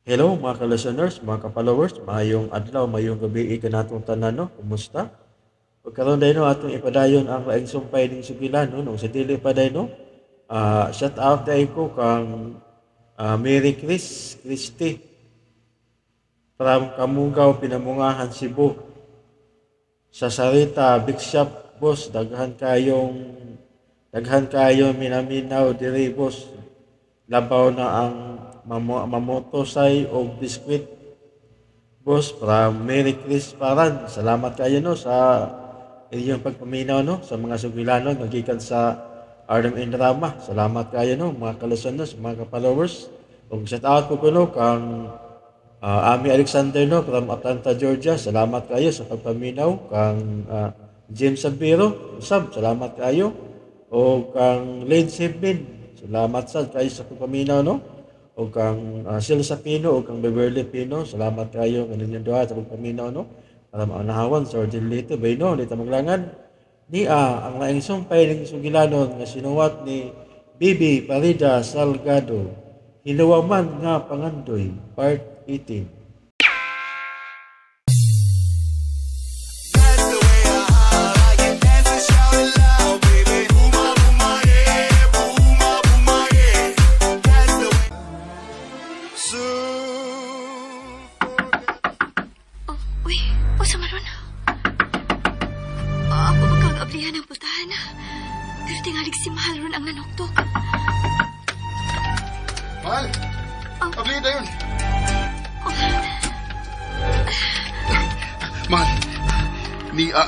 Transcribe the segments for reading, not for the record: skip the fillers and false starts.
Hello mga ka-listeners, mga ka-followers, maayong adlaw, maayong gabi kanatong tanan, no? Kumusta? Pagkaroon dahil, no, atong ipadayon ang laing sumpay ning sugilan, no? Nung sa dili pa dahil, no? Shout out dahil ko kang Mary Chris Christie from Kamugaw, Pinamungahan, Cebu. Sa Sarita, Big Shop, boss, daghan kayong minaminaw diri, boss. Labaw na ang mamotosay o biskwit, boss, from Mary Chris Paran. Salamat kayo, no, sa inyong pagpaminaw, no, sa mga sugilanon nagikan sa RMN Drama. Salamat kayo, no, mga ka-listeners, mga ka-followers. Ug shout out po ko, no, kang Ami Alexander, no, from Atlanta, Georgia. Salamat kayo sa pagpaminaw. Kang James Sabiro, usab, salamat kayo. O kang Lane Sebin, salamat sad kayo sa pagpaminaw, no. O kang Silsa Pino o kang Beverly Pino, salamat kayo kaninyong duha sa pagpaminaw, no. Para maunahawan sa Ordinalito, Bayno, dito maglangan. Nia ang laing sumpay ng sugilanon nga sinuwat ni Bibi Parida Salgado, Hinuwaman nga Pangandoy, Part 18.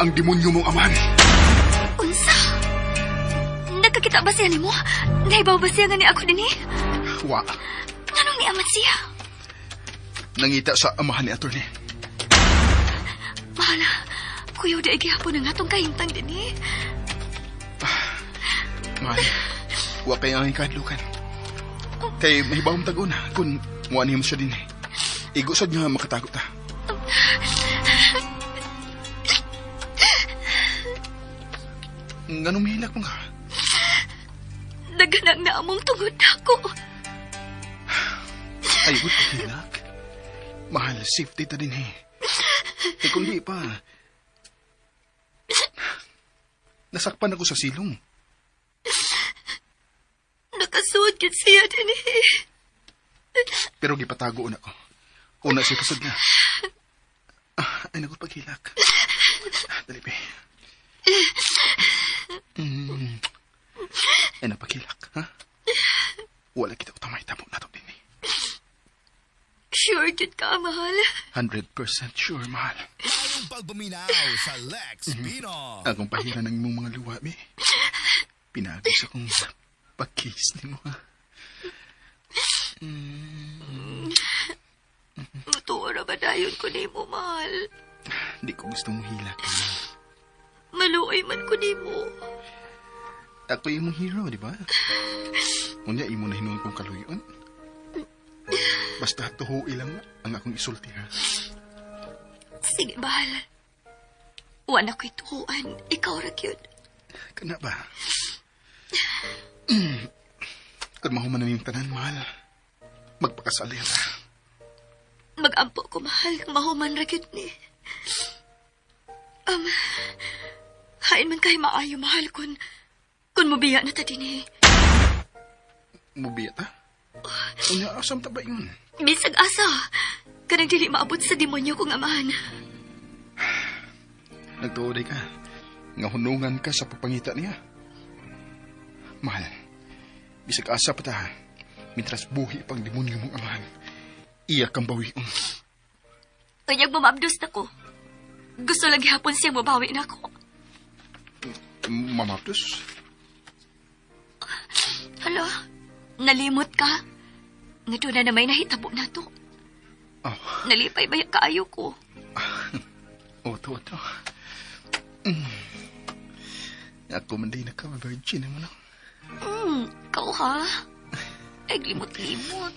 Ang demonyo mong amahan. Unsa? Nagkakita ba siya nimo? Nahibaw ba siya nga ni ako dinhi? Wa. Nganong ni aman siya? Nangita sa amahan ni attorney. Mahala, kuyaw di ay gihapon ang atong kahimtang dinhi. Mahal, wa kay ang kahadlukan. Kay mahibaw mong tag-una kung muanhin mo siya dinhi. Igo sad nga makatago ta. Nganong mihilak mo ka? Naganang na among tungod ako. Ay, huwag paghilak. Mahal, safety ta din eh. Eh kung di pa, nasakpan ako sa silong. Nakasuod yun siya din eh. Pero gipatago na ko. Una siya kasod nga. Ay, naku, paghilak. Dali, be. Ay, napakilak, ha? Wala kita utamay tamo na to din eh. Sure, jud ka, mahal. 100% sure, mahal. Mayong pagpaminaw sa Lex Pino. Akong pahira ng imong mga luwa, be. Pinagos akong pag-kiss ni mo, ha? Mutuo na ba dayon ko ni mo, mahal? Di ko gustong muhilak. Maluoy man ko ni mo. Ako imong hero, di ba? Unya, imo na hinuon kong kaluyon. Basta tuhuwi lang ang akong isulti, ha? Sige, mahal. Wala ko'y tuhuan. Ikaw ra gyud. Kana ba? Kung mahuman na niyong tanan, mahal, magpakasali ra. Mag-ampo ko, mahal. Mahuman ra gyud ni. Hain man kay maayo, mahal, kun mubiya na ta din eh. Mubiya ta? Unya, asam ta ba yun? Bisag asa. Kanang dili maabot sa demonyo kong amahan. Nagtuoday ka. Nga hunungan ka sa pagpangita niya. Mahal, bisag asa pa ta. Mintras buhi pang demonyo mong amahan, iya kang bawion. Kanyag mamabdos na ko. Gusto lang gihapon siyang mabawi na ako. Mamabdos? Hala, nalimot ka. Nga doon na may nahitabo na to. Oh. Nalipay ba yung kaayo ko? Oto, oto. Ako man din naka-virgin mo, no? Ikaw ha? Ay, limot-limot.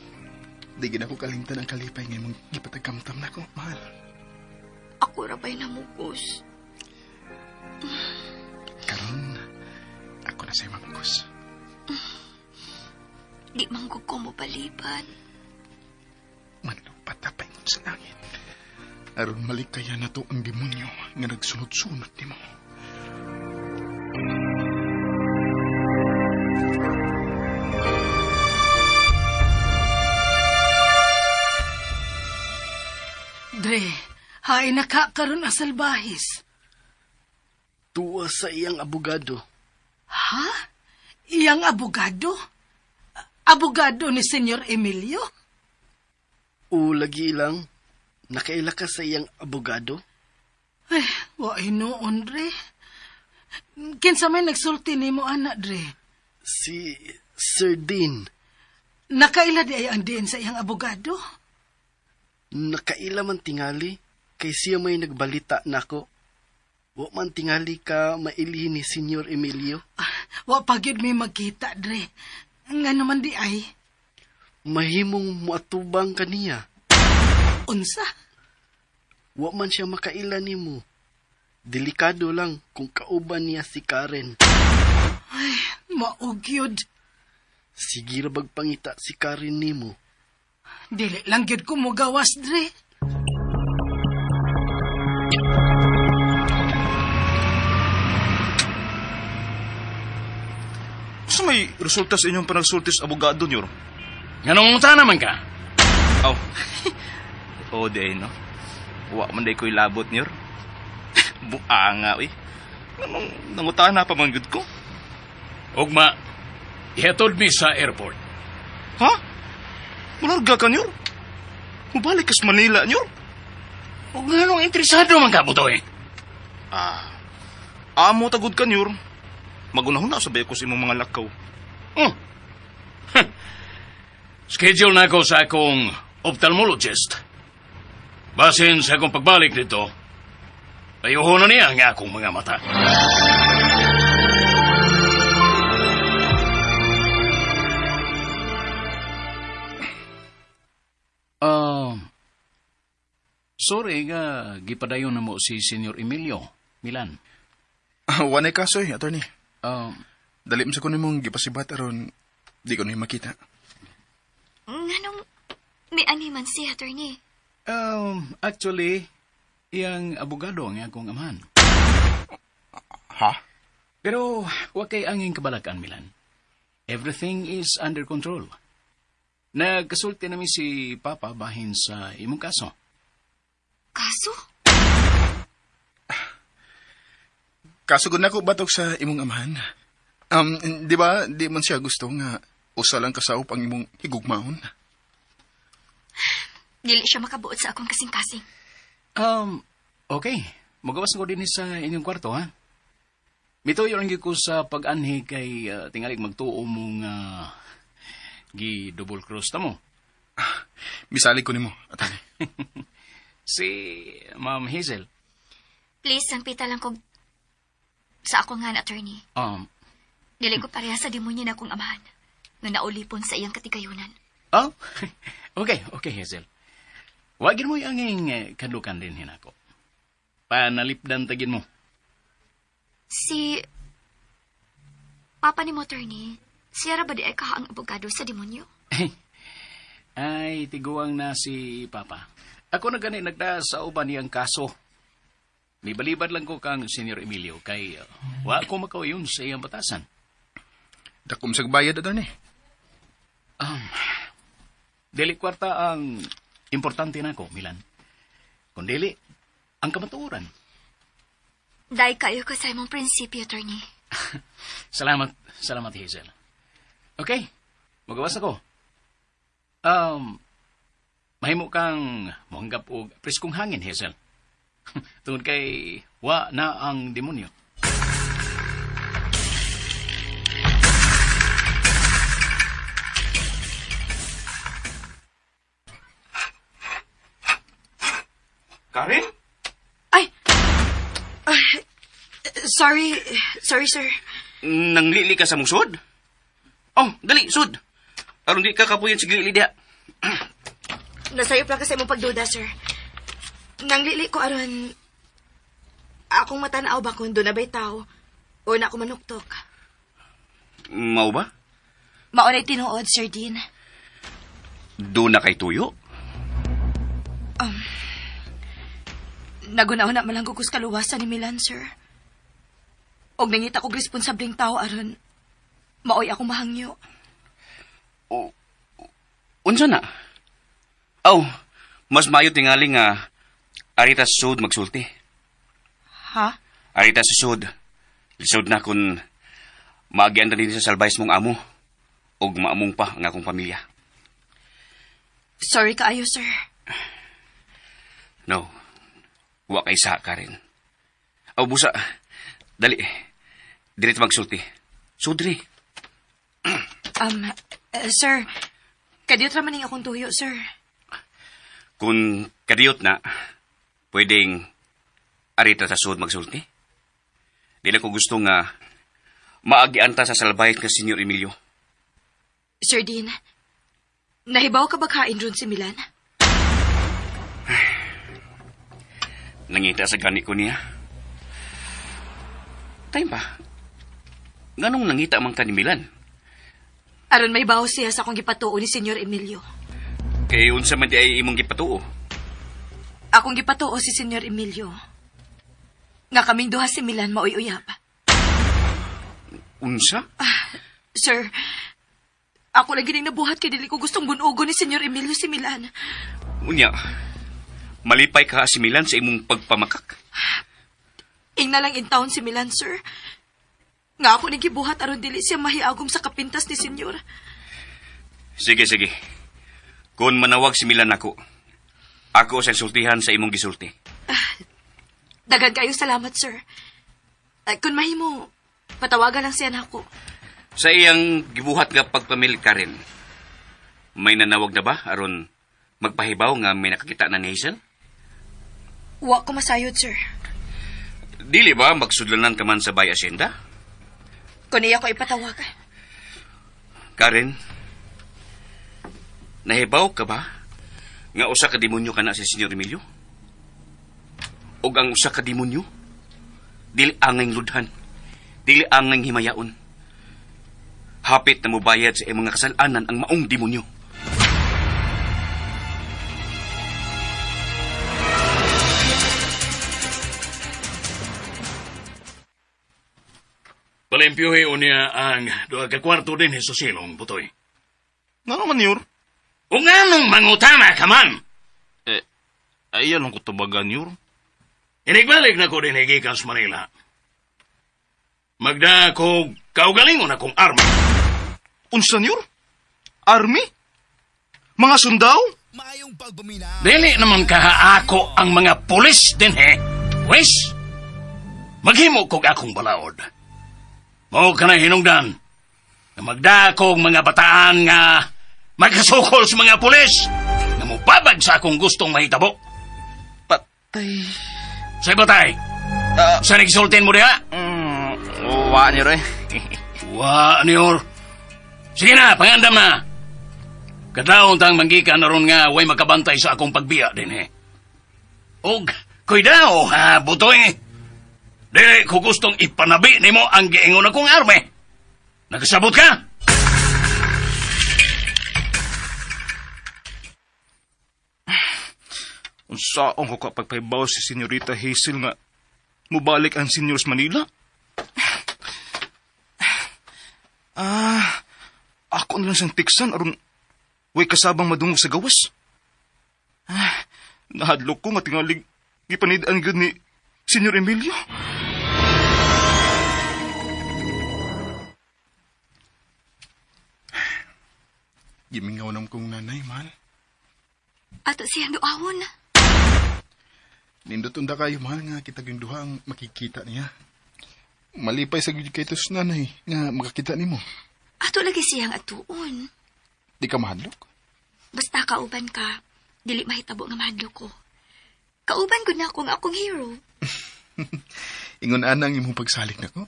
Di gina ko kalimtan ang kalipay ngayon mong gipatagkamtam na ko, mahal. Ako rabay namugos. Karon, ako na sa'yo mamugos. Di manggug ko mo paliban. Manlupig. pata paingon sa langit. Aron malikaya na to ang demonyo nga nagsunod-sunod nimo. Dre, hain na ka karon ang salbahis. Tuwa sa iyang abogado. Ha? Iyang abogado? Abogado ni Senyor Emilio? O lagi lang, nakaila ka sa iyang abogado? Ay, wa noon, Dre. Kinsa may nagsulti nimo ana, Dre? Si Sir Dean. Nakaila di ay ang Dean sa iyang abogado? Nakaila man tingali, kay siya may nagbalita nako. Wa man tingali ka mailhin ni Senyor Emilio. Wa pa gyud mi magkita, Dre. Nga naman di ay? Mahimong muatubang kaniya. Unsa? Wa man siya makaila nimo. Delikado lang kung kauban niya si Karen. Ay, maugyod. Sige ra bag pangita si Karen nimo. Dili lang gyud ko mugawas, Dre. Sa may resulta sa inyong panagsultis abogado niyo? Nganong unta naman ka? Aw. O, day, no? Wa man day ko'y labot niyo. Buanga, uy. Nganong nangutana pa man gud ko? Ugma, ihatod mi sa airport. Ha? Malarga ka niyo? Mubalik kas Manila niyo? Ug nganong interesado man ka, butoy? Ah, amo tagod ka niyo. Magunahuna sa ko sa imong mga lakaw. Oh. Schedule na ako sa akong ophthalmologist. Basin sa akong pagbalik dito, ayuho na niya ang akong mga mata. Sorry nga, gipadayon na mo si Senyor Emilio Milan. Wanay kaso eh, attorney. Dali mo sa kunin mong gipasibat aron di ko na makita. Nganong may animan si attorney? Actually, iyang abogado ang akong amahan. Ha? Pero wa kay angin kabalakan, Milan. Everything is under control. Nagkasulti nami si Papa bahin sa imong kaso. Kaso? Kasugod na ko batok sa imong amahan. Di ba, di man siya gusto nga usa lang kasaup ang imong higugmaon? Dili siya makabuot sa akong kasing-kasing. Okay. Magawas ko din sa inyong kwarto, ha? Mituyo lang ko sa pag-anhi kay tingalig magtuo mong gi-double cross ta mo. Misalig ko nimo, attorney. Si Ma'am Hazel. Please, sangpita lang ko sa ako nga na, attorney. Dili ko pareha sa demonyo na akong amahan nga naulipon sa iyang katigayunan. Oh, okay, Hazel. Wagin mo yung anging kadukan din hinako. Panalipdan tagin mo. Si Papa ni mo, attorney, siya ra ba di ay kahaang abogado sa demonyo? Ay, tiguang na si Papa. Ako na gani nagda sa uban niyang kaso. Nibalibad lang ko kang Senyor Emilio kay wa ko makauyon sa iyang batasan. Dakom sa bayad, attorney. Dili kwarta ang importante nako, Milan. Kung dili, ang kamatuoran. Dahil kayo ko sa imong prinsipyo, attorney. Salamat, salamat, Hazel. Okay, magawas ako. Mahimo kang mohanggap og preskong hangin, Hazel. Tungod kay wa na ang demonyo. Karen? Ay! Sorry, sorry, sir. Nanglili ka sa mong sud? Oh, dali, sud. Aron di ka kapuyin sa gili diha. Nasayop lang ka sa imong pagduda, sir. Nanglili ko aron akong matanaw ba kung doon na ba'y tao o na ako manuktok. Mao ba? Maunay tinuod, Sir Dean. Doon na kay tuyo? Nagunaw na malang gugos kaluwasan ni Milan, sir. Og nangita kog responsableng tao aron maoy akong mahangyo. O, unsa na? Aw, mas maayo tingali nga arita sa sud magsulti. Ha? Arita sa sud. Lisod na kung maagian ta din sa salbayes mong amo og maamong pa ang akong pamilya. Sorry kaayo, sir. No. Wa kay sa Karen. Aw, busa. Dali. Dili ta magsulti. Sudri. Sir, kadiyot ra man ning akong tuyo, sir. Kung kadiyot na, pwedeng arita sa sud magsulti. Dili ko gusto nga maagian ta sa salbayes ka Senyor Emilio. Sir Dean, nahibaw ka ba kain ron si Milan? Nangita sa gani ko niya. Time pa. Nganong nangita man ka ni Milan? Aron may bawo siya sa akong gipatuo ni Senyor Emilio. Kay unsa man di ay imong gipatuo? Akong gipatuo si Senyor Emilio. Nga kaming duha si Milan maoy uyab. Unsa? Sir, ako lang gining nabuhat kay dili ko gustong bunugon ni Senyor Emilio si Milan. Unya, malipay ka si Milan sa imong pagpamakak. Ingna lang in town si Milan, sir. Nga ako ning gibuhat aron dili siya mahiagom sa kapintas ni Senyor. Sige, sige. Kung manawag si Milan ako, ako sa sultihan sa imong gisulti. Daghan kayo salamat, sir. Kung mahimo, patawagan lang siya nako. Sa iyang gibuhat nga pagpamil Karen, may nanawag na ba aron magpahibaw nga may nakakita na ni Hazel? Wa ko masayod, sir. Dili ba magsudlanan ka man sa Bay Hacienda? Kung iya ko ipatawag. Karen, nahibaw ka ba nga usa ka demonyo ka na si Senyor Emilio? Og ang usa ka demonyo, dili angay ludhan, dili angay himayaon. Hapit na mubayad sa imong mga kasalanan ang maong demonyo. Palimpyuhi unya ang 2 ka kwarto din sa silong, Butoy. Ngano man, Yor? O nganong mangutana ka man? Ayaw lang ko tubagan, Yor. Inigbalik na ko din gikan sa Manila. Magda ko kaugalingon akong army. Unsa, Yor? Army? Mga sundaw? Dili naman kahaako ang mga pulis din, he. Wes, maghimo kog akong balaod. Mao ka na hinungdan na magda kog mga bataan nga magkasukol sa mga pulis na mubabag sa akong gustong mahitabo. Patay. Say batay, sa nagsultin mo diha? Wa niyo eh. Wa niyo. Sige na, pangandam na. Kadaon tang manggikan na ron nga way makabantay sa akong pagbiya din eh. Og, kuidao ha, Butoy. Dili ko gustong ipanabi nimo ang giingon akong arme. Nagasabot ka? Unsaon ko ka pagpahibaw si Senyorita Hazel nga mubalik ang senyor sa Manila? Ako na lang siyang tiksan aron way kasabang madungog sa gawas. Nahadlok ko nga tingalig gipanid-an gyud ni Senyor Emilio. Gimingaw nam kong nanay, mahal. Ato siyang duawon. Nindot unda kayo, mahal, nga kita gyud duha ang makikita niya. Malipay sa gyud kay tos nanay nga makakita nimo. Ato lagi siyang atuon. Di ka mahadlok? Basta kauban ka, dili mahitabo nga mahadlok ko. Kauban gud na ako nga akong hero. Ingon ana ang imong pagsalig nako.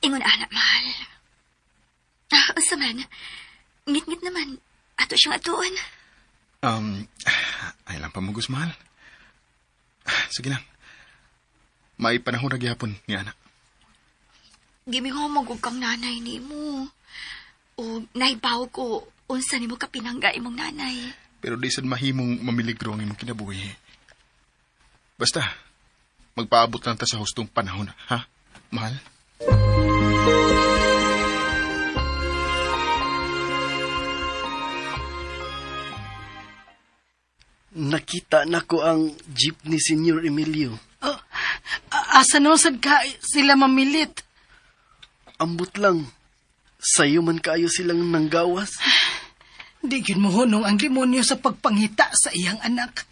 Ingon ana, mahal. Unsa man? Ngit-ngit naman. Ato siyang atuon. Ay lang pamugos, mahal. Sige lang. May panahon ra gihapon ni anak. Gimingaw mo kang nanay nimo. O naibaw ko unsa nimo ka pinangga imong nanay. Pero di sad mahimong mamiligro ang imong kinabuhi. Basta, magpaabot lang ta sa hustong panahon, ha? Mahal? Nakita na ko ang jeep ni Senyor Emilio. Oh, asa no sad ka sila mamilit? Ambot lang. Sayo man kaayo silang nanggawas. Di gyud mohunong ang demonyo sa pagpangita sa iyang anak.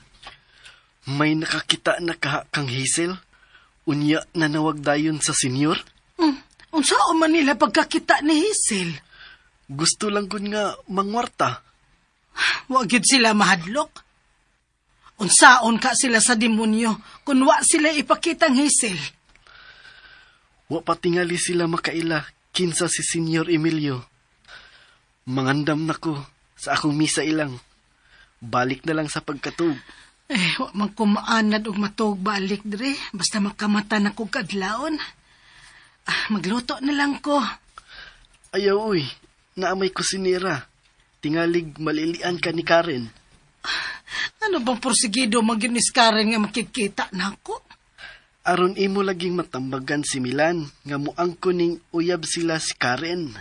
May nakakita na kaha kang Hazel? Unya nanawag dayon sa senyor? Unsaon man nila pagkakita ni Hazel? Gusto lang kun nga mangwarta. Wa gyud sila mahadlok. Unsaon ka sila sa demonyo kung wa sila ipakitang Hazel. Wa pa tingali sila makaila kinsa si Senyor Emilio. Mangandam na ko sa akong misa ilang. Balik na lang sa pagkatug. Eh, wa man ko maanad og matuog balik dre. Basta makamata na ko kadlawon. Ah, magluto na lang ko. Ayaw, uy. Naamay kusinera. Tingalig malilian ka ni Karen. Ano bang porsigido maginis Karen nga makikita na ako? Aron imo laging matambagan si Milan nga muangko ning uyab sila si Karen.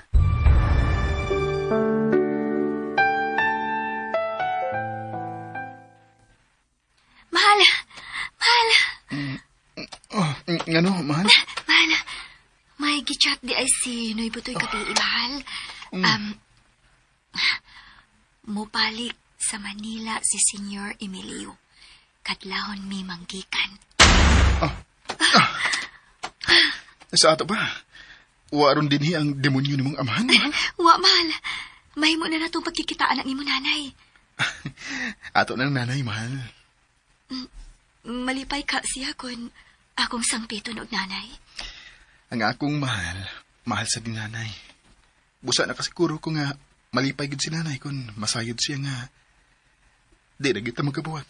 Mahal! Mahal! Oh, ngano, mahal? Mahal, may gichat di ay si Noy Butoy Kapi, mahal. Mupalik sa Manila si Senyor Emilio. Kadlawon mi manggikan. Sa ato ba? Waron dinhi ang demonyo ni mong amahan, mahal? Wa, mahal. Mahimo na natong pagkikitaan ang imo nanay. Ato ng nanay, mahal. Malipay ka siya kun akong sangpiton og nanay. Ang akong mahal, mahal sa din nanay. Busa na kasiguro ko nga malipay gid si nanay kun masayod siya nga di na kita magkabuwag.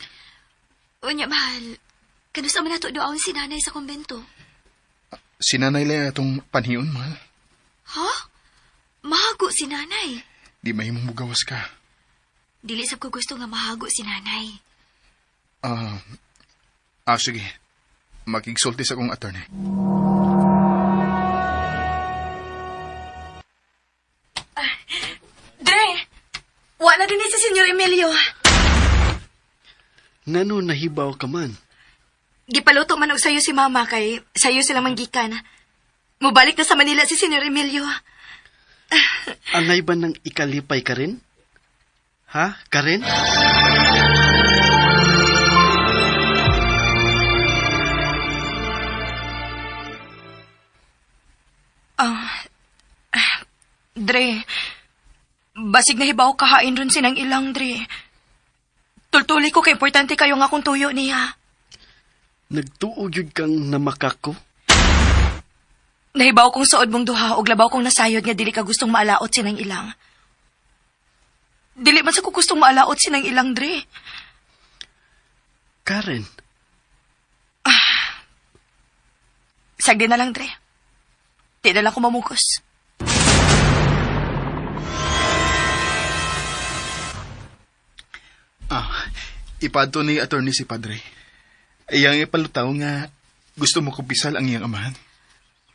Unya, mahal, kanusa man nato duawon si nanay sa kumbento? Si nanay lang atong panhiyon, mahal. Ha? Mahago si nanay. Di mahimong mugawas ka. Dili sab ko gusto nga mahago si nanay. Sige. Makigsulti sa akong attorney. Dre, wala din si Senyor Emilio. Ngano nahibaw ka man? Gipaluto man og sayo si Mama kay sayo sila manggikan. Mubalik na sa Manila si Senyor Emilio. Angay ba ng ikalipay ka rin? Ha, Karen? Dre, basig nahibaw kahain ron sinang ilang, Dre. Tultuli ko kay importante kayo nga akong tuyo niya. Nagtuo gyud kang namakako? Nahibaw kong suod mong duha og labaw kong nasayod nga dili ka gustong maalaot sinang ilang. Dili man sa ko gustong maalaot sinang ilang, Dre. Karen. Sagdi na lang, Dre. Di na lang ko mamugos. Ipadto ni attorney si Padre. Iyang ipalutaw nga gusto mo kumpisal ang iyang amahan.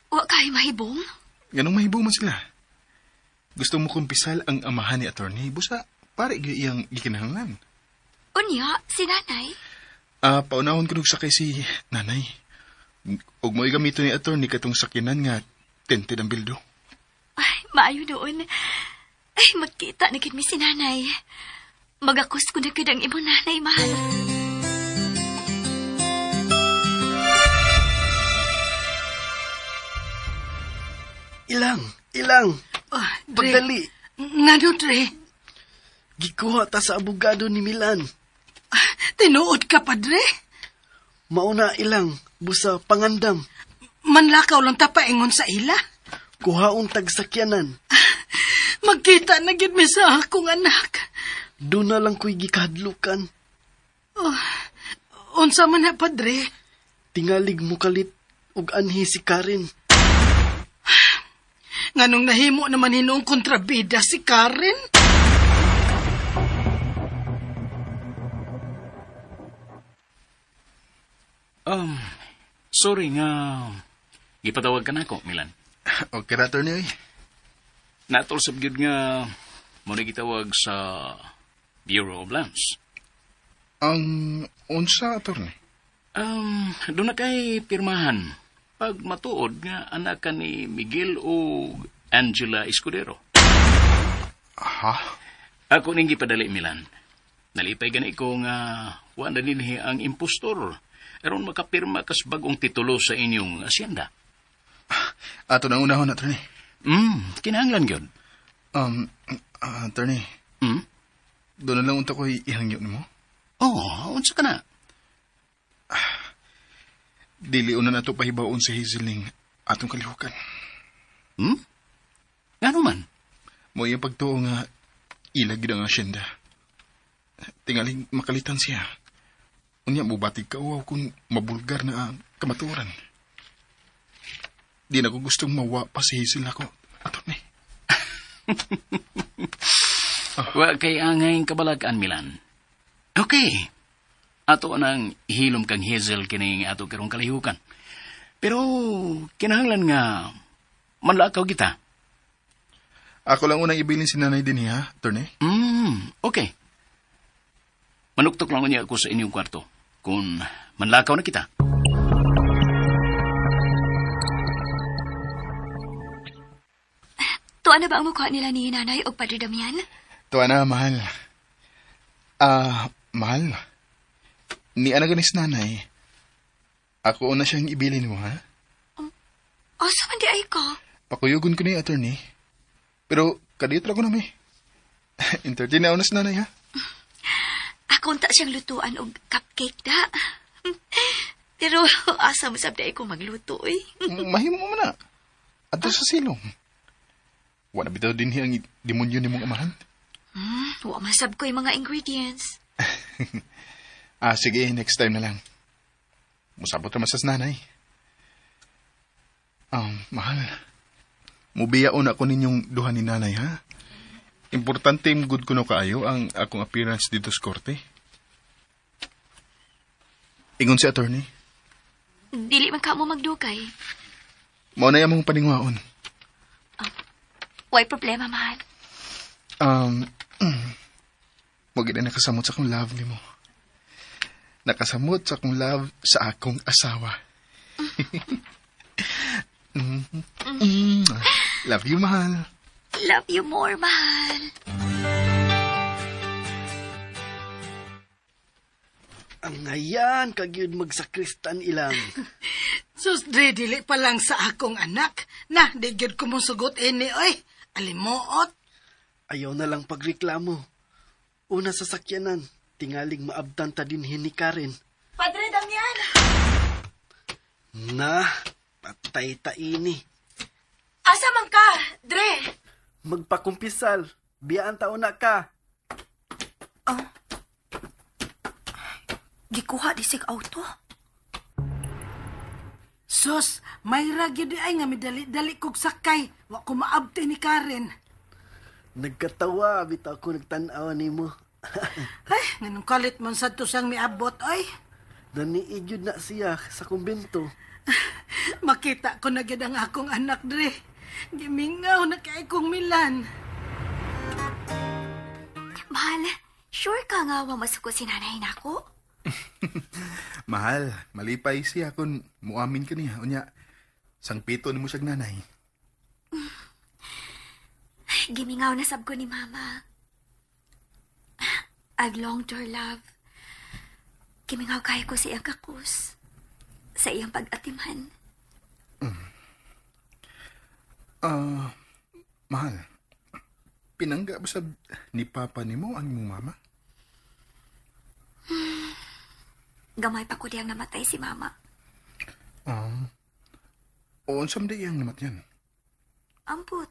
Wa kay mahibong? Ganong mahibong man sila. Gusto mo kumpisal ang amahan ni attorney, busa pare gyud iyang gikinahanglan. Unya, si nanay? Paunahon ko sakay si nanay. Ug mo'y gamito ni attorney katong sakyanan nga tinted ang bildo. Ay, maayo doon. Ay, magkita na gid mi si nanay. Magakos ko na gid ang imong nanay, mahal. Ilang, ilang. Oh, Dre. Pagdali. Ngano, Dre? Gikuha ta sa abogado ni Milan. Tinuod ka, Padre? Mauna ilang, busa pangandam. Manlakaw lang ta paingon sa ila. Kuhaon tagsakyanan. Magkita na gid mi sa akong anak. Doon na lang ko'y gikahadlukan. Oh, unsa man na, Padre? Tingalig mo kalit og anhi si Karen. Nganong nahimo naman hinuong kontrabida si Karen? Sorry nga gipatawag ka nako, Milan. Okay ra, attorney. Natol sab gyud nga mo na gitawag sa Bureau of Lands. Ang unsa, attorney? Doon na kay pirmahan. Pag matuod nga anak ka ni Miguel o Angela Escudero. Ha? Ako ning gipadali, Milan. Nalipay gani ko nga wa na dinhi ang impostor. Aron makapirma kas bagong titulo sa inyong asyenda. Ato nang unahon, attorney. Kinahanglan gyud. Attorney. Doon na lang unta ko ihangyo nimo. Oh, unsa ka na? Dili una na to pahibaon si Hazel ning atong kalihukan. Ngano man? Mo iyang pagtuo nga ila gid ang asyenda. Tingaling makalitan siya. Unya mubatig ka uwaw kung mabulgar na ang kamatuoran. Di na ko gustong mawa pa si Hazel nako, attorney. Wa kay angay kabalakan, Milan. Okay. Ato nang hilom kang Hazel kining ato karong kalihukan. Pero kinahanglan nga manlakaw kita. Ako lang unang ibilin si nanay din ha, attorney. Okay. Manuktok lang niya ako sa inyong kwarto kung manlakaw na kita. Tuwa na ba ang mukha nila ni nanay o Padre Damian? Tuwa na, mahal. Mahal. Ni ana ganis nanay. Ako una siyang ibilin mo, ha? Asa man di ay ko? Pakuyugon ko ni attorney. Pero kadiyot ra ko nami. Entertain na una si nanay, ha? Ako unta siyang lutuan og cupcake da. Pero asa mo sab di ay ko magluto, eh. Mahimo mo na. Adto sa silong. Wala bitaw din ang demonyo ni mong amahan. Wa man sab ko yung mga ingredients. Sige, next time na lang. Musabot naman sa nanay. Mahal. Mubiyaon ako ninyong duha ni nanay, ha? Importante yung good kuno kaayo ang akong appearance dito sa korte. Ingon si attorney. Dili man ka mo magdugay. Mao na among paningwaon. Way problema, mahal. Wag na nakasamot sa akong love nimo. Nakasamot sa akong love sa akong asawa. Love you, mahal. Love you more, mahal. Ang ngayan, kagyud magsakristan ilang. Sus, dre, dili pa lang sa akong anak. Na, di gyud ko mong sugot ini, oy. Alimuot. Ayaw na lang pagreklamo. Una sa sakyanan, tingaling maabtan ta din ni Karen. Padre Damian! Na, patay ta ini. Asa man ka, Dre? Magpakumpisal. Biyaan taon na ka. Oh. Gikuha di sig auto. Sus, may ragyo di ay nga midali-dali kog sakay. Wa ko maabte ni Karen. Nagkatawa, bitaw ko nagtan-aw nimo. Ay, nganong kalit man sad to siyang miabot, ay. Naniid yun na siya sa kumbento. Makita ko na gyud ang akong anak, Dre. Gimingaw na kay kong Milan. Mahal, sure ka nga wa masuko si nanay nako? Mahal, malipay siya kung muamin ka niya. Unya, sangpito ni mo siyang nanay. Gimingaw na sab ko ni Mama. I've longed to her love. Gimingaw kayo ko sa iyang kakus. Sa iyang pag-atiman. Mahal, pinangga ba sa ni Papa ni mo ang imong mama? Gamay pa ko diyang namatay si Mama. O unsam di iyang namatyan? Amput.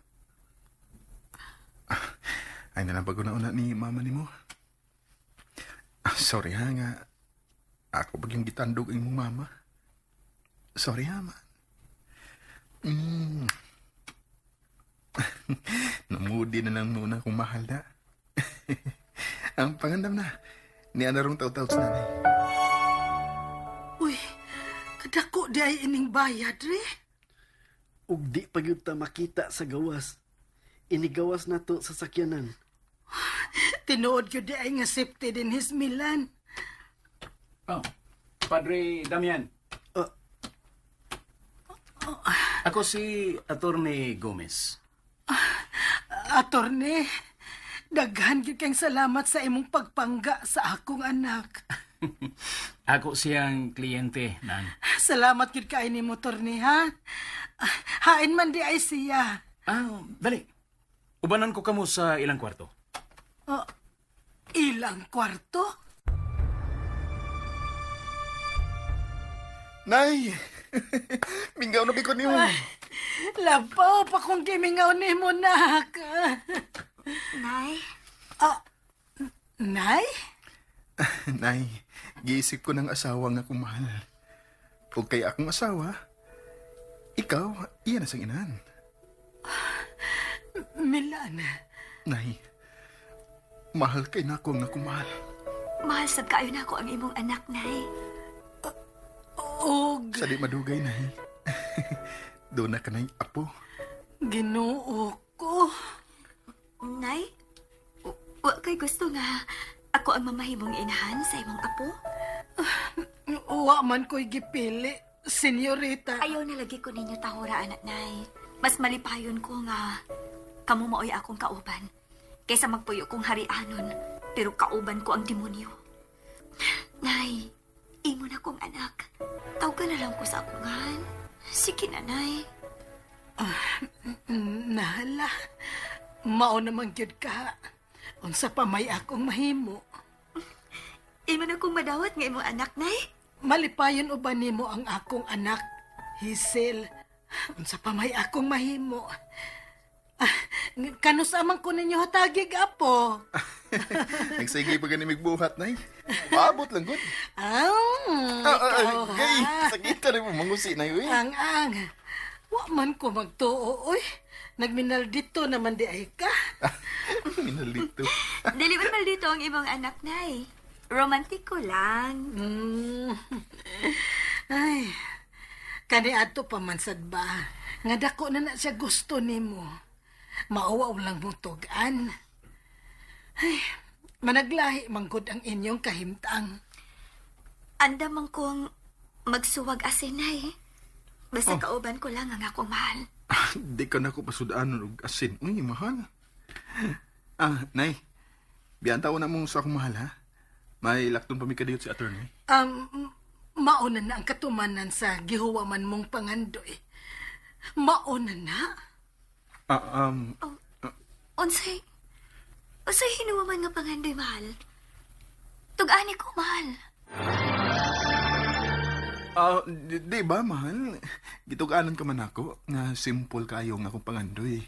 Ay nalang pag-una-una ni mama ni mo. Sorry ha nga. Ako pag yung gitandog ang imong mama. Sorry ha, ma. Namudi na lang noon akong mahal na. Ang pangandam na. Ni anarong taw-taw sa nanay. Uy, Dako di ay ining bayad, re. Ug di pa gyud ta makita sa gawas. Inigawas na to sa sakyanan. Tinuod gyud di ay nga safety din his Milan. Oh, Padre Damian. Ako si Attorney Gomez. Attorney, daghan gyud kang salamat sa imong pagpangga sa akong anak. Ako siyang kliyente, Nan. Salamat gyud kay nimo, Attorney, ha? Hain man di ay siya. Ah, dali. Ubanan ko kamo sa ilang kwarto. Oh, ilang kwarto? Nay! Mingaw na bikon niyo. Labaw pa kung gimingaw nimo, nak. Nay? Ah, Nay? Nay, giisip ko ng asawa nga akong mahal. Kung kay akong asawa, ikaw, iyan na sang inahan. Milan. Nay, mahal kay nako nga akong mahal. Mahal sab kaayo nako ang imong anak, Nay. Og... Sa di madugay, Nay. Doon na ka na'y apo. Ginoo ko. Nay, wa kay gusto nga ako ang mamahimong inahan sa imong apo? Wa man ko'y gipili, senyorita. Ayaw na lagi ko ninyo tahura, anak, Nay. Mas malipayon ko nga kamo maoy akong kauban kaysa magpuyo kong harianon, pero kauban ko ang demonyo. Nay, imo na kong anak. Tawag na lang ko sa akungan. Sige na, Nay. Nahala, mao naman gyud ka. Unsa pa may akong mahimo. Imo na kong madawat nga imong anak, Nay. Malipayon o ba nimo ang akong anak, Hazel? Unsa pa may akong mahimo. Kanus amang ko ninyo hatagig, apo. Nagsige pa gani migbuhat, Nay. Paabot lang gud. Ikaw, Gay, ha? sakita rin mo mangusi, Nay. Uy. Ang. Wa man ko magtuo, oy. Nagminal dito naman di ay ka. Minal dito. Dili man maldito ang imong anak, Nay. Romantiko lang. Ay, kani adto pa man sad ba? Nga dako na na siya gusto nimo. Mauwaw lang mo tug-an. Ay, managlahi manggod ang inyong kahimtang. Andam man kong magsuwag asin, Nay. Basta kauban ko lang ang akong mahal. Di ka na ko pasudaan og asin. Uy, mahal. Nay. Biyan taon na mong sa akong mahal, ha? May lakton pa mi kadiyot si attorney. Mauna na ang katumanan sa gihuwaman mong pangandoy. Mauna na? Unsay hinuwaman nga pangandoy, mahal? Tug-ani ko, mahal. Di ba, mahal? Gitug-anan ka man ako nga simple kayo nga akong pangandoy.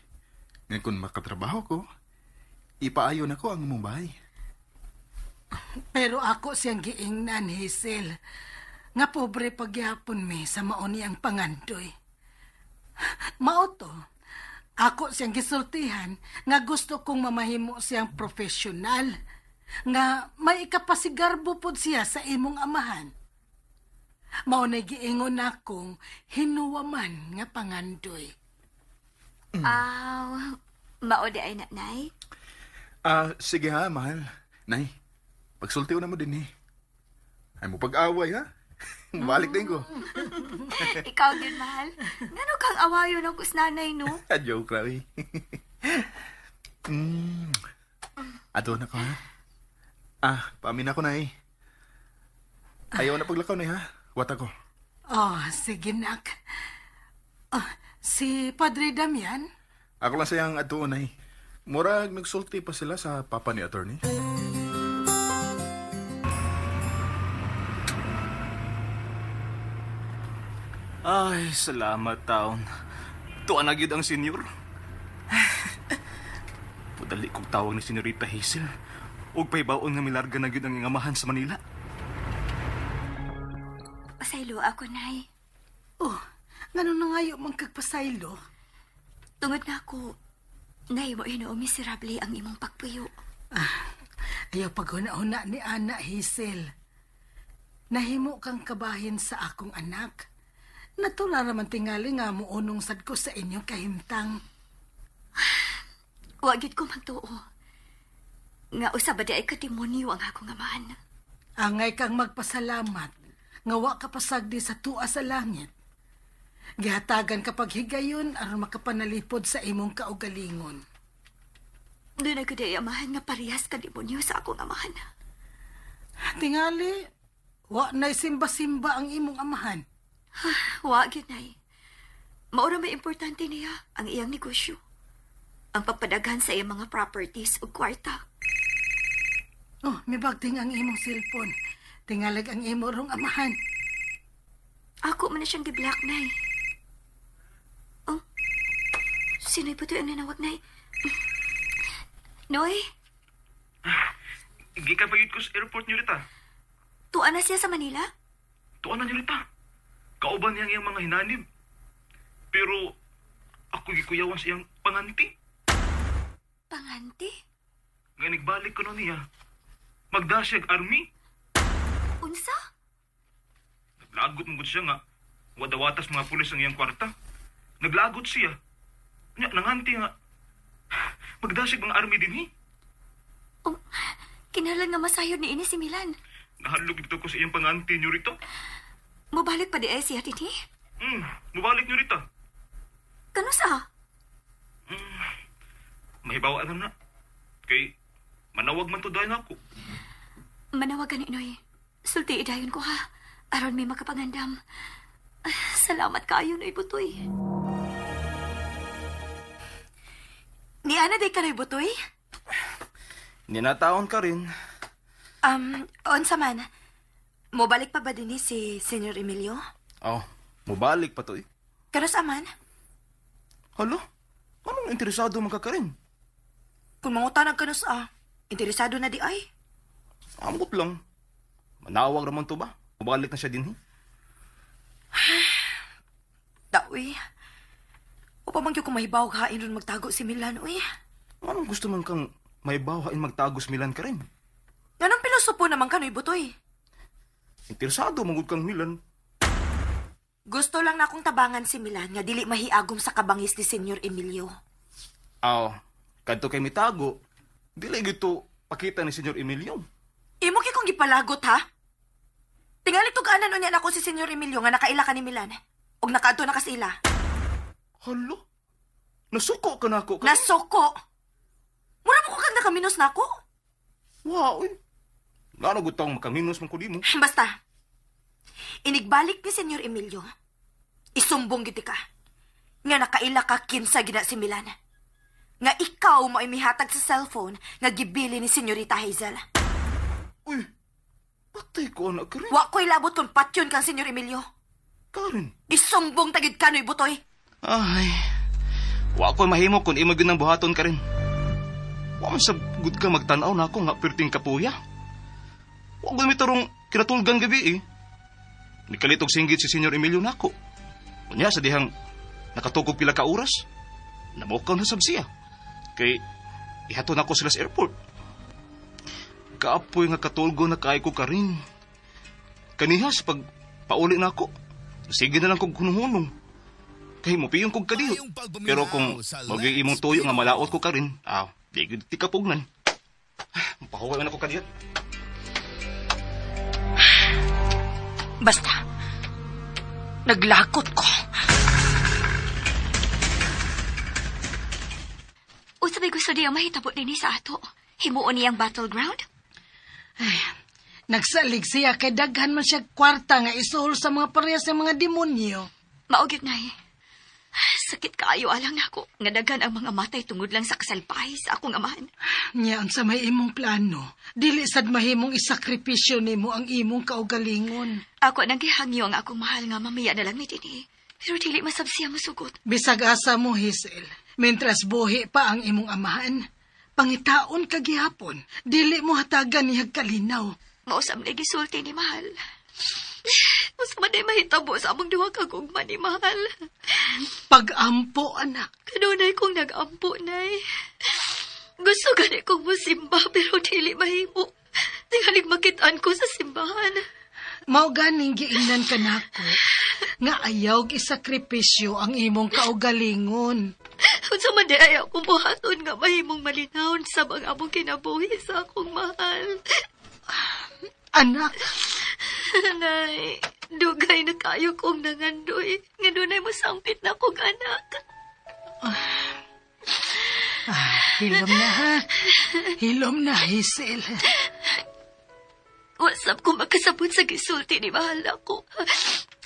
Nga kung makatrabaho ko, ipaayon ako ang imong bahay. Pero ako siyang giingnan, Hazel. Nga pobre pagyapon mi sa mauni ang pangandoy. Mao to, ako siyang gisultihan nga gusto kong mamahimo siyang profesional. Nga may ikapasigarbo pod siya sa imong amahan. Mao na giingon akong hinuwaman nga pangandoy. Aw, mao di ay nanay. Sige ha, mahal. Nay, pagsulti na mo din eh. Ay mo pag-away ha? Balik din ko. Ikaw din, mahal. Ngano kang awayon ako sa nanay, no? Joke lang eh. Ato na ko ha? Paamin ako na eh. Ayaw na paglakaw na eh ha? Wata ko. Oh, sige nak. Si Padre Damian? Ako lang sayang atuon ay. Murag nagsulti pa sila sa papa ni attorney. Ay, salamat taon. Tuan na gyud ang senior. Pudali kong tawag ni Senyorita Hazel. Og pahibaon nga milarga na gyud ang ingamahan sa Manila. Pasaylo ako, Nay. Oh, ngano na ngayo man kagpasaylo? Tungod na ako, Nay, mo hinuo miserable ang imong pagpuyo. Ayaw paghuna-huna ni Ana, Hazel. Nahimo kang kabahin sa akong anak. Natula raman tingali nga muunong sad ko sa inyong kahimtang. Wa gyud ko magtuo nga usa ba di ay kademonyo ang akong amahan. Angay kang magpasalamat nga wa ka pasagdi sa tuwa sa langit. Gihatagan ka paghigayon aron makapanalipod sa imong kaugalingon. Doon ay kuday amahan nga parehas ka demonyo sa akong amahan. Tingali, wa na'y simba-simba ang imong amahan. Wa gyud nay. Mao ra may importante niya ang iyang negosyo. Ang pagpadaghan sa iyang mga properties ug kwarta. Oh, mibagting ang imong cellphone. Tingalig ang imo rong amahan. Ako man na siyang gi-block, nay. Oh, sino'y putoy ang nanawag, nay? Noy? Gikan pa ko sa airport niyo rita. Tuwa na siya sa Manila? Tuwa na niyo rita. Kauban niya ang iyang mga hinanib. Pero ako gikuyawan sa iyang panganti. Panganti? Nga nagbalik ko na niya. Magdasyag army. Unsa? Naglagot mong siya nga. Wadawatas mga pulis ang iyang kwarta. Naglagot siya. Nya, nanganti nga. Magdasyag mga army din hi. Oh, kinahanglan nga masayod ni ini si Milan. Nahalog dito ko sa iyang panganti niyo rito. Mubalik pa di ay siya dinhi? Mubalik niyo rito. Kano sa? Mahibawaan na na. Kay manawag man to dahil ako. Manawagan ni Noy. Sulti idayon ko ha. Aron may makapangandam. Salamat kaayo, Noy Butoy. Ni Ana day ka, Noy Butoy? Ninataon ka rin. Unsa man? Mobalik pa ba din si Senyor Emilio? Oh, mobalik pa to eh. Kanos aman? Hala, anong interesado man ka ka rin? Kung mangutanag kanos ah, interesado na di ay. Amot lang. Manawag raman to ba? Mobalik na siya din eh. Daoy. O pa man gyud kung mahibaw hain ron magtago si Milan, uy. Anong gusto man kang mahibaw hain magtago si Milan ka rin? Ganang pilosopo naman ka, Noy Butoy. Interesado magud kang Milan. Gusto lang na akong tabangan si Milan nga dili mahiagom sa kabangis ni Senyor Emilio. Aw, kadto kay mitago, dili gito pakita ni Senyor Emilio. Imo kay kong gipalagot ha? Tingali tug-anan unya nako si Senyor Emilio nga nakaila ka ni Milan. Og nakaadto na ka sa ila. Hala? Nasuko ka nako ka? Nasuko? Mura mo ko kag nakaminos nako? Wow, eh. Ngano gud tong makaminos man ko nimo. Basta. Inigbalik ni Senyor Emilio. Isumbong gid ka. Nga nakaila ka kinsa gina si Milan. Nga ikaw mo ay mihatag sa cellphone nga gibili ni Senyorita Hazel. Uy, patay ko anak ka rin. Wa ko'y labot kung patyon kang Senyor Emilio. Karen. Isumbong tagid ka, Noy Butoy. Ay, wa ko'y mahimo kung imo gyud nang buhaton ka rin. Wa man sa gud ka magtan-aw na ako nga perting kapuya. Wa gud mi tarong kinatulgang gabi eh. Nikalitog singgit si Senyor Emilio nako. Unya sa dihang nakatugog pila ka oras, namukaw na sab siya. Kay ihaton ako sila sa airport. Kaapoy nga katulgo na kaay ko ka rin. Kaniha sa pag pauli na ako, sige na lang kog hunong-hunong. Kay mupiyong kog kadiyot. Pero kung maging imong tuyo nga malaot ko ka rin, di gud ti kapugnan. Pahuway man ako kadiyot. Basta, naglakot ko. Unsa may gusto niya mahitabo dinhi sa ato? Himuon niyang battleground? Ay, nagsalig siya kay daghan man siya kwarta nga isuhol sa mga parehas ng mga demonyo. Mao gyud, Nay. Sakit kaayo alang nako nga daghan ang mga matay tungod lang sa kasalpahe sa akong amahan. Nya unsa may imong plano? Dili sad mahimong isakripisyo nimo ang imong kaugalingon. Ako nang gihangyo ang akong mahal nga mamaya na lang mi dinhi. Pero dili masab siya mosugot. Bisag asa mo, Hazel, mentras buhi pa ang imong amahan, pangitaon ka gihapon, dili mo hatagan niyag kalinaw. Mausam na gisulti ni mahal. Mas man ay mahitabo sa among duha ka gugma ni mahal. Pag-ampo, anak. Kanunay kong nag-ampo, nay. Gusto gani kong musimba pero dili mahimo. Tingalig makitaan ko sa simbahan. Mao ganing giingnan ka nako. Nga ayaw isakripisyo ang imong kaugalingon. Unsa man di ayaw kong buhaton nga mahimong malinawon sa mga among kinabuhi sa akong mahal. Anak! Nay, dugay na kayo kong nangandoy. Nga dunay mosampit na kong anak. Hilom na ha. Hilom na, Hazel. Wasap ko makasabot sa gisulti ni mahal ako.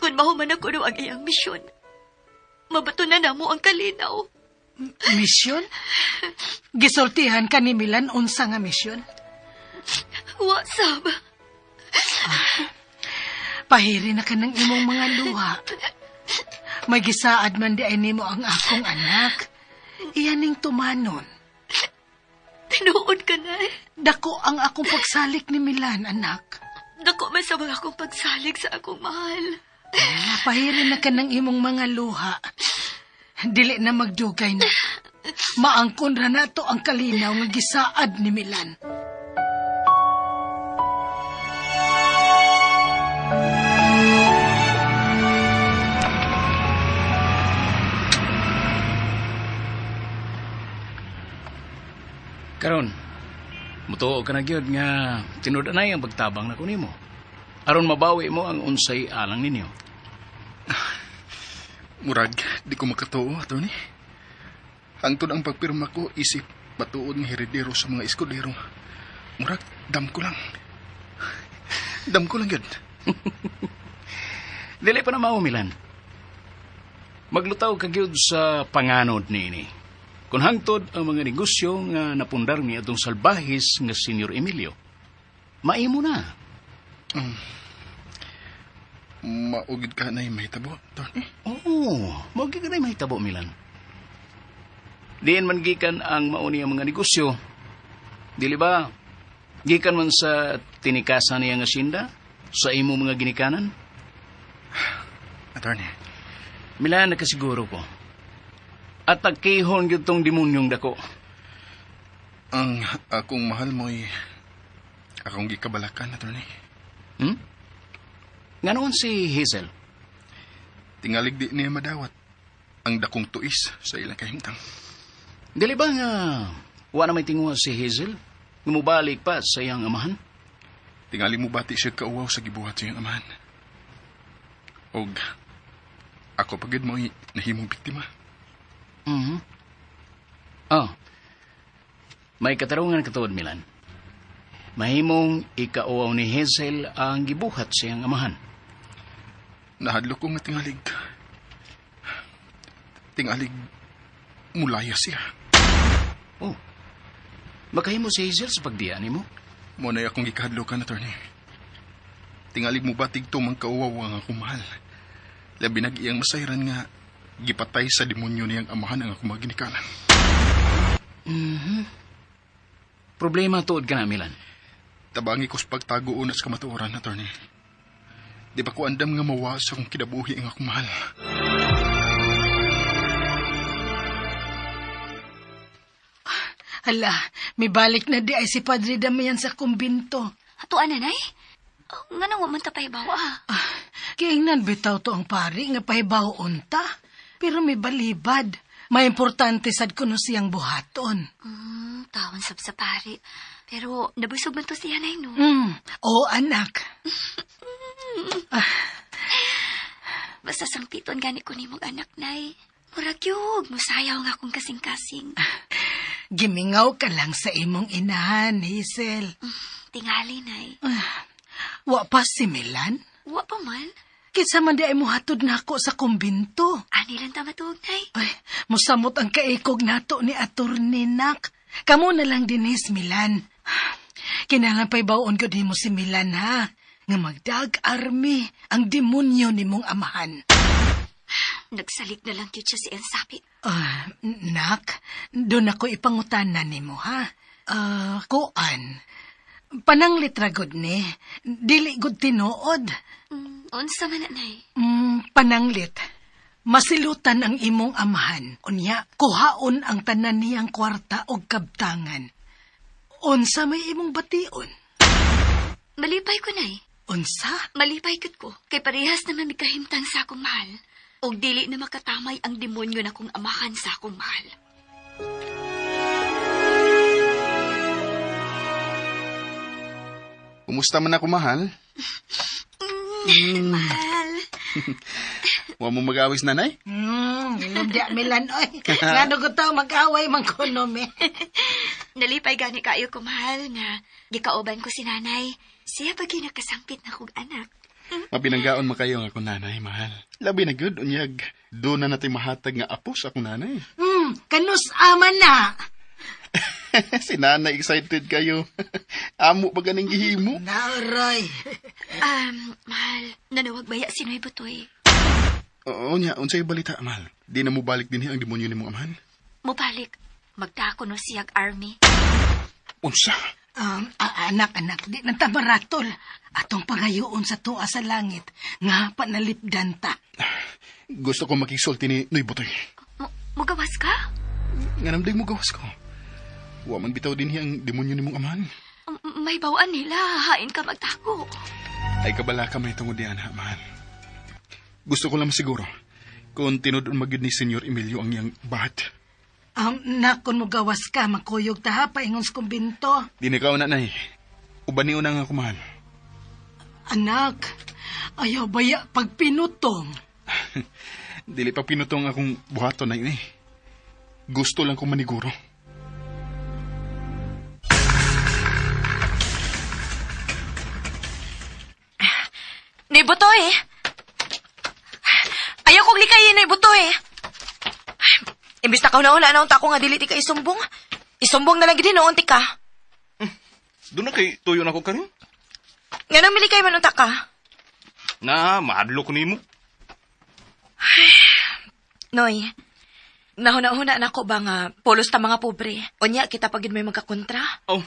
Kung mahuman ako no ang iyang misyon, mabato na namo ang kalinaw. Misyon? Gisultihan ka ni Milan unsa nga misyon? Wasap. Pahiri na ka ng imong mga luha. May gisaad man di ay nimo ang akong anak. Iyaning tumanon. Tinuod ka na eh. Dako ang akong pagsalik ni Milan, anak. Dako man sa mga akong pagsalig sa akong mahal. Pahiri na ka ng imong mga luha. Dili na magdugay na. Maangkon ra nato ang kalinaw nga gisaad ni Milan. Karon, mutuo ka na gyud nga tinud-anay ang pagtabang na kunimo. Aron mabawi mo ang unsay alang ninyo. Murag, di ko makatuo, attorney. Hangtod ang pagpirma ko, isip matuod ng heredero sa mga eskudero. Murag, dam ko lang. Dam ko lang yun. Dili pa na mao, Milan. Maglutaw ka gyud sa panganod niini. Kung hangtod ang mga negosyo nga napundar ni atong salbahis nga Senyor Emilio, maimo na. Maugid ka na yung mahitabo, attorney? Oo, maugid ka na yung mahitabo, Milan. Diin man gikan ang mauni ang mga negosyo. Dili ba, gikan man sa tinikasan niya nga sinda, sa imo mga ginikanan? Attorney. Milan, nakasiguro ko. At nagkihon gyud tong demonyong dako. Ang akong mahal mo'y akong gikabalakan, attorney. Nga noon si Hazel? Tingalig di niya madawat ang dakong tuis sa ilang kahimtang. Dili ba nga wa na may tinguha si Hazel? Mubalik pa sa iyang amahan? Tingali mo bati siya kauwaw sa gibuhat sa iyang amahan. Og ako pagid mo'y nahimong biktima. Mm-hmm. Oh, may katarungan katuod, Milan. Mahimong ikauaw ni Hazel ang gibuhat sa iyang amahan. Nahadlok ko nga tingalig. Tingalig mulaya siya. Oh, makahimo si Hazel sa pagdiya nimo? Mo na akong gikahadlokan, attorney. Tingalig mo batig tumang kauwaw ang akong mahal. Labi nag iyang masayran nga gipatay sa demonyo niyang amahan ang akong mga ginikanan. Mm-hmm. Problema tuod ka na, Milan. Tabangi ko sa pagtago una sa kamatuoran, attorney. Di ba ko andam nga mawa sa akong kinabuhi ang akong mahal? Hala, may balik na di ay si Padre Damian sa kumbinto. Atuan, nanay? Nga nang waman ta pahibaw, ah. Kiingnan bitaw to ang pari nga pahibaw unta. Pero may balibad. May importante sad kuno siyang buhaton. Tawan sab sa pari. Pero nabusog man to siya, nay, no? Oo, anak. Basta sangpiton gani ko nimong anak, nay. Murag yug, musayaw nga akong kasing-kasing. Gimingaw ka lang sa imong inahan, Hazel. Tingali, nay. Wa pa si Milan? Wa pa man. Kinsa man di ay muhatod nako sa kumbinto. Ani lang ta matuog, nay. Ay, musamot ang kaikog nato ni Attorney Nak. Kamo na lang dinis, Milan. Kinahanglan pa'y bawon ko di mo si Milan, ha? Nga magdag army ang demonyo ni mong amahan. Nagsalig na lang cute siya si Ensapi. Nak, doon ako ipangutanan ni mo, ha? Kuan. Pananglit ra gud ni, dili gud tinuod. Unsa man nay? Pananglit. Masilutan ang imong amahan. Unya, kuhaon ang tanan niyang kwarta og kabtangan. Unsa may imong bation? Malipay ko, nay. Unsa? Malipay gud ko kay parehas naman mikahimtang sa akong mahal. Og dili na makatamay ang demonyo na kong amahan sa akong mahal. Kumusta man ako, mahal? Mahal. Wa mo mag-awis, nanay? Ilumdiya, Milan, oy. Ngano ko to, mag-away man kuno, me. Nalipay gani kaayo ko, mahal, nga gikauban ko si nanay. Siya pa gyud nakasangpit na kog anak. Mapinanggaon man kayo ang akong nanay, mahal. Labi na gud, unyag. Doon na natin mahatag nga apo sa akong nanay. Kanus ama na. Si nanay, excited kayo. Amo pa ganing gihimo. Nauroy. Mahal, nanawag baya si Noy Butoy. Oo niya, unsay balita, mahal? Di na mo balik din ang demonyo ni mong amahan? Mubalik, magdako no siyag army. Unsa? Anak, anak, di na tamaratol. Atong pangayoon sa tuwa sa langit, nga panalipdan ta. Gusto ko makisulti ni Noy Butoy. Mugawas ka? Nga namdig mo gawas ko. Wa man bitaw din ang demonyo ni mong amahan. May bawaan nila, hain ka magtako. Ay kabala ka may tungod diyan, ha, mahal. Gusto ko lang siguro kung tinud-on magyud ni Senyor Emilio ang iyang bahat. Nakon mo gawas ka, makuyog ta ha, paingon sa kumbinto. Di na ka, nanay. Uban niyo na nga ako, mahal. Anak, ayaw baya pagpinutong. Dili pa pinutong akong buhaton na yun eh. Gusto lang kong maniguro. Nay Butoy! Ayaw kong likayin, Nay Butoy! Imbis na kauna-una, naunta ako nga dili ti ka isumbong. Isumbong na lang gid noon ti ka. Doon na kay tuyo na ko karon. Nganong milikay man unta ka? Na, mahadlo ko nimo. Noy, nahuna-huna na ko ba nga pulos ta mga pobre? Unya, kita pag may magkakontra? Oh.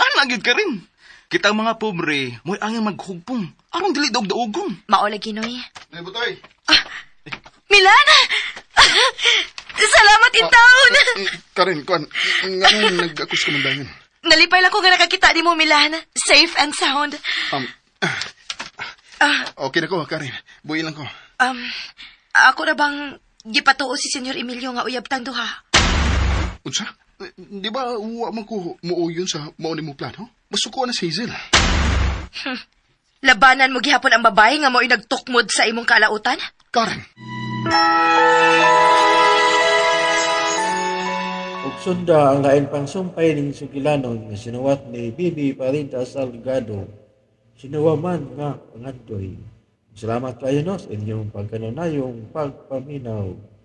Ana gyud ka rin. Kita ang mga pobre, mo'y angin maghugpong. Aron dili daog-daogon. Mao lagi, Noy. Nay Butoy! Milan! Salamat in taon! Karen, kuan, nganong nag-akus ka man dayon? Nalipay lang ko nga nakakita di mo, Milan. Safe and sound. Okay na ko, Karen. Buhi lang ko. Ako na bang gipatuo si Senyor Emilio nga uyab tang duha? Unsa? Di ba wa man ko muo yun sa mao ni mo plano? Masuko na si Hazel. Labanan mo gihapon ang babae nga mo'y nagtukmod sa imong kalautan? Karen! Ug sunda ang lain pang sumpay ning sugilanon nga sinuwat ni Bibi Parinta Salgado. Sinuwaman nga pangandoy. Salamat kayo no sa inyong pagkanunayong pagpaminaw.